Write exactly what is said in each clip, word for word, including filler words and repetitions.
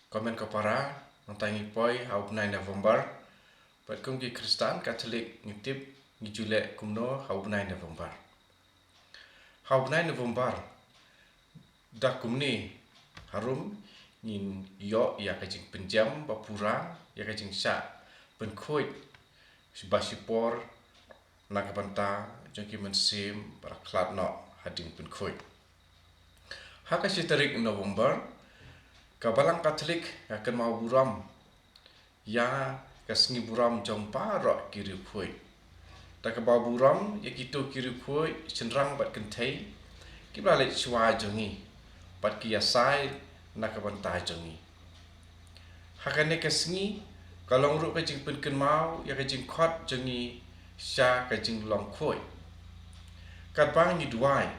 Ko hynmen ko para, nangta ngi poi ha u bnai November. Bad kum ki Khristan Katholik ngi tip ngi ju leh kumno ha u bnai November. Ha u bnai November, da kumne harum ngin ïoh ïa ka jingpynjem ba pura ïa ka jingshah pynkhuid ba shipor na ka bynta jong ki mynsiem ba la khlad noh hadien pynkhuid. Ha ka shi tarik November, ka Balang Katholik ka kynmaw burom ïa ka sngi burom jong baroh ki riewkhuid. Da kaba burom ïa kito ki riewkhuid shynrang bad kynthei kiba la leit shuwa jong ngi bad ki ïasai na ka bynta jong ngi. Ha kane ka sngi ka long ruh ka jingpynkynmaw ïa ka jingkhot jong ngi sha ka jinglong khuid. Katba ngi duwai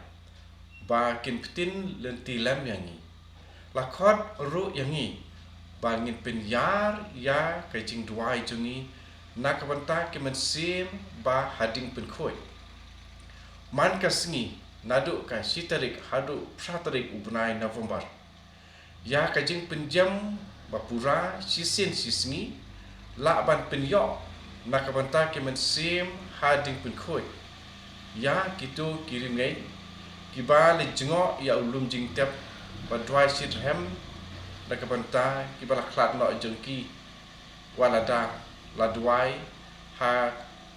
ba kin pyntin lynti lem ïa ngi, la khot ruh ïa ngi ba ngin pynïar ïa ka jingduwai jong ngi na ka bynta ki mynsiem ba hadien pynkhuid. Man ka sngi, naduh ka shi tarik haduh phra tarik u bnai November, ïa ka jingpynjem ba pura shisien shi sngi lah ban pynïoh na ka bynta ki mynsiem hadien pynkhuid ïa kito ki riewngeit kiba la jngoh ïa u lum jingtep ba duwai shitrhem na ka bynta kiba la khlad noh jong ki, wat lada la duwai ha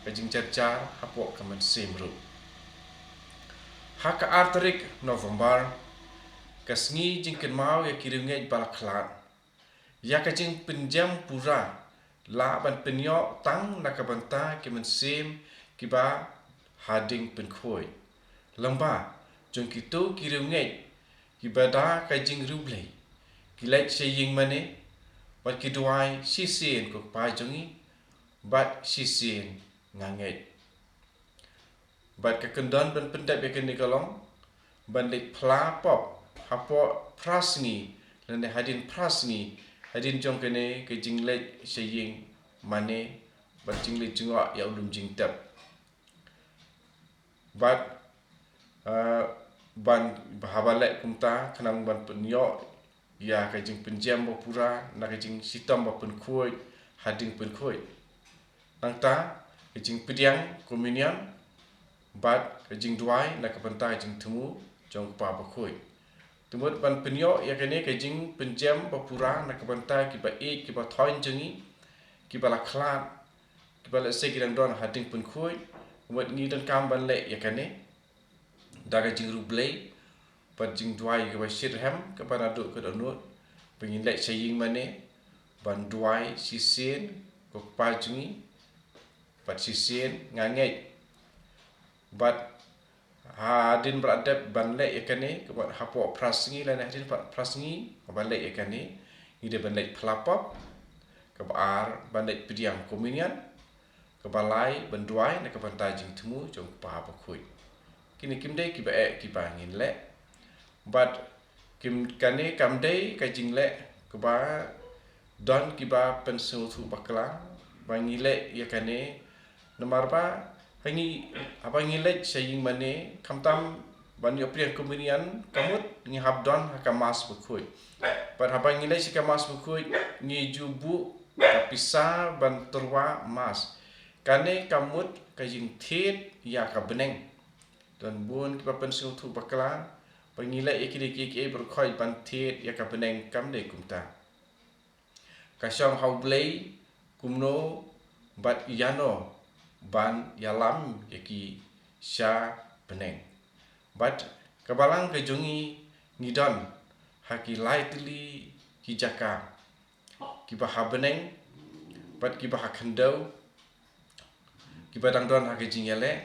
ka jingjynjar hapoh ka mynsiem ruh. Ha ka ar tarik November, ka sngi jingkynmaw ïa ki riewngeit ba la khlad, ïa ka jingpynjem pura lah ban pynïoh tang na ka bynta ki mynsiem kiba hadien pynkhuid. Lyngba jong kito ki riewngeit kiba da ka jingriewblei, ki leit sha ïing mane bad ki duwai, shisien ko Kpa jong ngi, bad shisien nga ngeit. Bad ka kyndon ban pyndep ïa kane ka long ban leit phla pop hapoh phra sngi lane hadien phra sngi hadien jong kane ka jingleit sha ïing mane bad jingleit jngoh ïa u lum jingtep. Bad, ah, ban, haba leh kumta khnang ban pynïoh ïa ka jingpynjem ba pura na ka jingshitom ba pynkhuid hadien pynkhuid. Nangta ka jingpdiang komunion bad ka jingduwai na ka bynta ka jingthmu jong u Kpa bakhuid. Te mut ban pynïoh ïa kane ka jingpynjem ba pura na ka bynta kiba ïeit kiba thoiñ jong ngi, kiba la khlad, kiba lehse ki dang don hadien pynkhuid. Te mut ngi donkam ban leh ïa kane da ka jingriewblei bad jingduwai kaba shitrhem kaba naduh ka dohnud, ba ngin leit sha ïing mane ban duwai, shisien ko Kpa jong ngi bad shisien nga ngeit. Bad hadien ba la dep ban leh ïa kane, kaba hapoh phra sngi lane hadien phra sngi ban leh ïa kane, ngi dei ban leit phla pop, kaba ar ban leit pdiang komunion, kaba lai ban duwai na ka bynta jingthmu jong u Kpa bakhuid. Kine kim dei kiba eh kiba ngin leh. Bad kim, kane kam dei ka jingleh kaba don kiba pynsngewthuh bakla ba ngi leh ïa kane, namar ba ha ngi, haba ngi leit sha ïing mane, khamtam ban ïoh pdiang komunion, ka mut ngi hap don ha ka Mass bakhuid. Bad haba ngi leit sha ka Mass bakhuid ngi ju buh ka pisa ban tyrwa Mass. Kane ka mut ka jingthied ïa ka bneng. Don bun kiba pynsngewthuh bakla ba ngi leh ïa kine kiei kiei baroh khoit ban thied ïa ka bneng, kam dei kumta. Ka shong ha U Blei kumno bad ïano ban ïalam ïa ki sha bneng. Bad ka Balang ka jong ngi, ngi don ha ki lai tylli ki jaka, kiba ha bneng bad kiba ha khyndew, kiba dang don ha ka jingïaleh,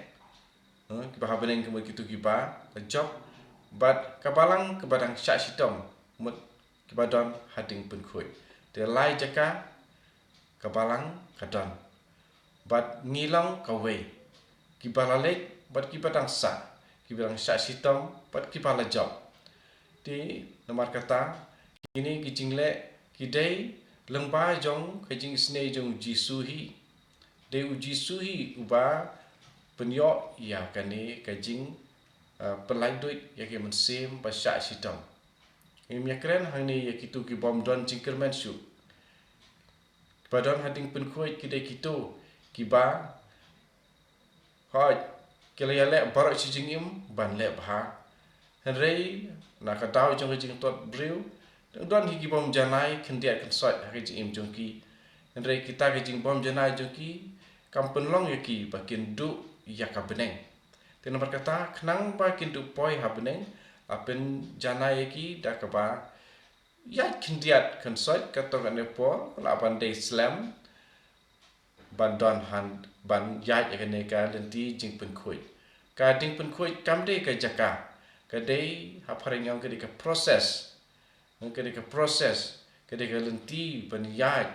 eh, kiba ha bneng ka mut kito kiba la jop, bad ka Balang kaba dang shah shitom, mut kiba don hadien pynkhuid. Te lai jaka ka Balang ka don. Bad ngi long kawei, kiba la leit bad kiba dang sah, kiba dang shah shitom bad kiba la jop. Te namar kata, kine ki jingleh ki dei lyngba jong ka jingisynei jong U Jisu hi. Dei U Jisu hi uba pynïoh ïa kane ka jing, ah, pynlait duid ïa ki mynsiem ba shah shitom. Ngim ïakren hangne ïa kito ki bym don jingkyrmen shuh. Kiba don ha ding pynkhuid ki dei kito kiba, hooid, ki la ïaleh baroh shi jingim ban leh bha. Hynrei na ka daw jong ka jingtot briew, don hi ki bym janai khyndiat khynsoit ha ka jingim jong ki. Hynrei kita ki jingbym janai jong ki kam pynlong ïa ki ba kin duh ïa ka bneng. Te namar kata, khnang ba kin duh poi ha bneng, la pynjanai ïa ki da kaba ïaid khyndiat khynsoit. Katto katne por la ban dei slem ban don han, ban ïaid ïa kane ka lynti jingpynkhuid. Ka ding pynkhuid kam dei ka jaka, ka dei, ha phareng ong ka dei ka process. Hmm, ka dei ka process, ka dei ka lynti ban ïaid.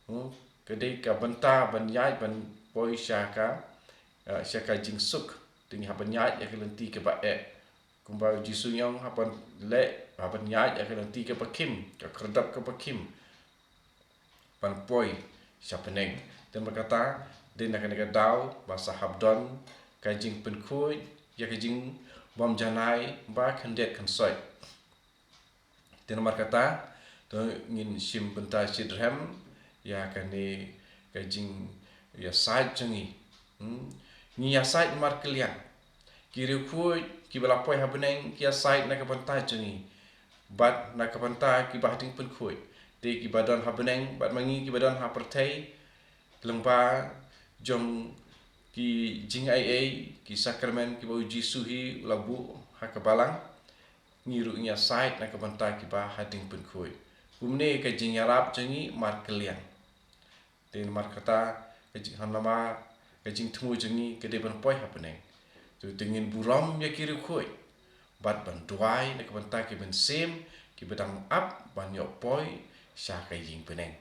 Hmm, ka dei ka bynta ban ïaid ban poi sha ka, eh, sha ka jingsuk. Te ngi hap ban ïaid ïa ka lynti kaba eh. Kumba u Jisu u ong, hap ban leh, hap ban ïaid ïa ka lynti kaba khim, ka khyrdop kaba khim, ban poi sha bneng. Te namar kata, dei na kane ka daw ba sa hap don ka jingpynkhuid ïa ka jingbym janai ba khyndiat khynsoit. Te namar kata, to ngin shim bynta shitrhem ïa kane ka jingïasaid jong ngi. Hmm? Ngi ïasaid markylliang. Ki riewkhuid kiba la poi ha bneng ki ïasaid na ka bynta jong ngi bad na ka bynta kiba ha ding pynkhuid. Te kiba don ha bneng bad ma ngi kiba don ha pyrthei, lyngba jong ki jingaiei, ki sakramen kiba u Jisu hi u la buh ha ka balang, ngi ruh ngi ïasaid na ka bynta kiba ha ding pynkhuid. Kumne ka jingïarap jong ngi markylliang. Te namar kata, ka jing, ha namar ka jingthmu jong ngi ka dei ban poi ha bneng. To te ngin burom ïa ki riewkhuid bad ban duwai na ka bynta ki mynsiem kiba dang ap ban ïoh poi sha ka ïing bneng.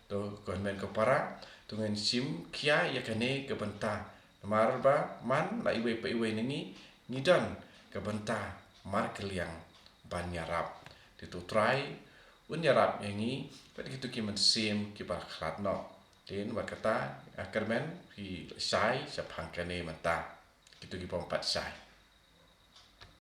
To ko hynmen ko para, to ngin shim khia ïa kane ka bynta. Namar ba man la iwei pa iwei na ngi ngi don ka bynta markylliang ban ïarap. Te to u Trai un ïarap ïa ngi bad kito ki mynsiem kiba khlad noh. Te namar kata, ah, kyrmen phi shai shaphang kane mynta, kito ki bym pat shai.